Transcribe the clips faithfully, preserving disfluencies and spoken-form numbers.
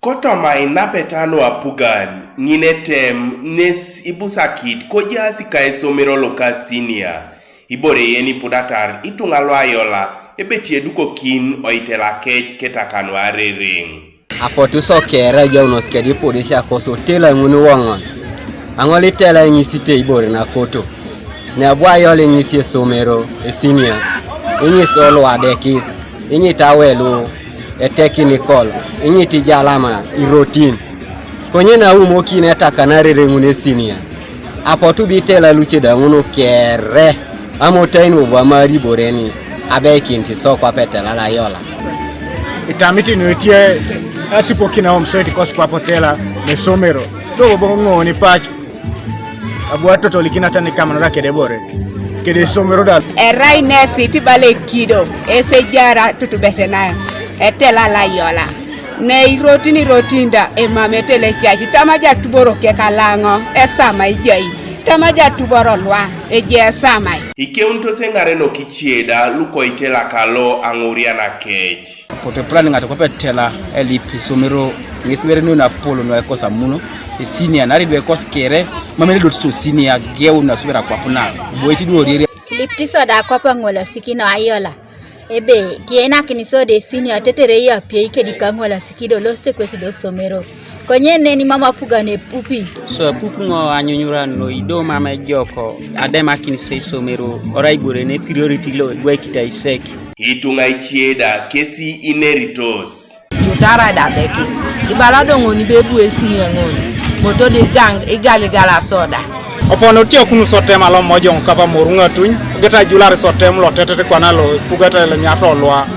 Kotoma inapeta nu apugan, ŋin etem nes ibusakit kojaas ka esomero loka sinia. Ibore yen ipudatar ituŋa lu ayola, ebe ti edukokin oitela kec ketaka nu arereŋ. Apotu so kere ejaunos kedi ipudisia koso tela ŋun woŋon. Aŋol itela iŋisite ibore nakoto. Nebu ayol iŋisi esomero esinia, iŋis oluadekis, iŋit awelu etekinikol, iŋit ijalama irotin. Konye naumokin etakanarere ŋun esinia, apotu bitela luce da ŋun kere, amotain bobo amari iboreni abeikinit so kwape etela layola. Itamit nuitie asukokin aomisoit kos kwap otela mesomero, do bobo ŋooni pac. Abu atotolikin ata nikamanara kede bore kede esomero da. Erai nesi tibale kido esejara tutubetena etela layola. Neirotini rotinda emam etelecaci tamaja tuboro kekalaŋo esama ejai tamaja tuboro lwa eje esamai. Ikeunitos eŋarenok icie da lukoitela kalo aŋuriana kec. Pote plan ŋat kwape etela elip isomero ŋes bere nu napolo nu ekosa muno esinia nari du ekos kere mamere dot so sinia geu nasubera kwap na boiti du orieria. Lipti soda kwap aŋwelosikin ayola ebe kieinakini soda esinia tetere iyapiei kedi kaŋwelosiki do loste kwesi do somero. Konye neni mam apugan epupi. So epup ŋo anyunyuran lo ido mam ejoko ademakin so isomero orai ibore ne priority lo egwaikita isek. Ituŋa icie da kesi ineritos. Jutara da bekis ibala do ŋoni bebu esinia ŋoni moto di gaŋ igaligal asoda. Opon otiokun sotem alomojoŋ kapa moruŋ atuny ogeta ajulari sotem lotetet kwana lo ipugete lenyarto olwa.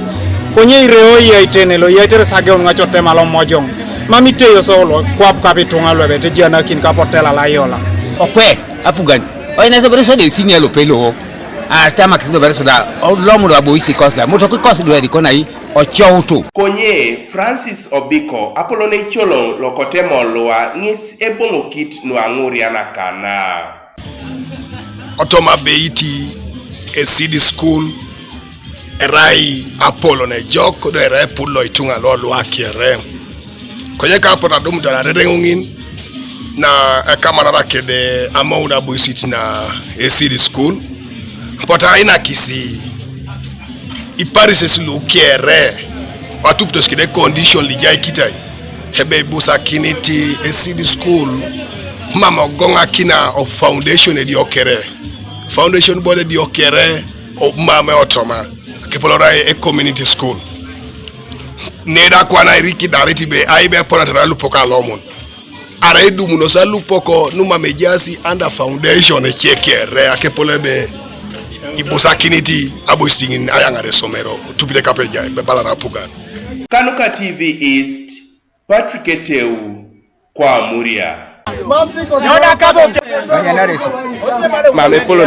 Konye ireo iyaitene lo iyaitere sageun ŋacotem alomojoŋ. Mam iteyo so lo kwap kap ituŋa luebet ejianakin kapotela layola. Okwe apugan oinesobere sode esinia lope lo atamakis lobere soda lomulo aboisi kosda motoki kosdweri konai ocoutu. Konye Francis Obiko apolon eicoloŋ lokotema olua ŋes eboŋokit nuaŋuriana kana. Otoma beiti esidi school erai apolon ejok do erai epul lo ituŋa lo luakiere. Konye ka apotu adumutan arereŋuŋin na ekamanara kede amou naboisit na esidi school apotu ainakisi iparises lu kere atupitos kide condition lijaikitai ebe ibusakinit esidi school mam ogoŋakina o foundation ediokere foundation bol ediokere mam eotoma kepolorai e community school neda kwana iriki darit be aibe aponatara lupok alomun Arai idumunos alupok numam ejaasi under foundation ecekere akepol ebe ibusakinit aboisiŋin ayaŋar esomero tupite kapeja bebalar apugan. Kanuka T V East, Patrick Eteu, Kwamuria. Mam epolon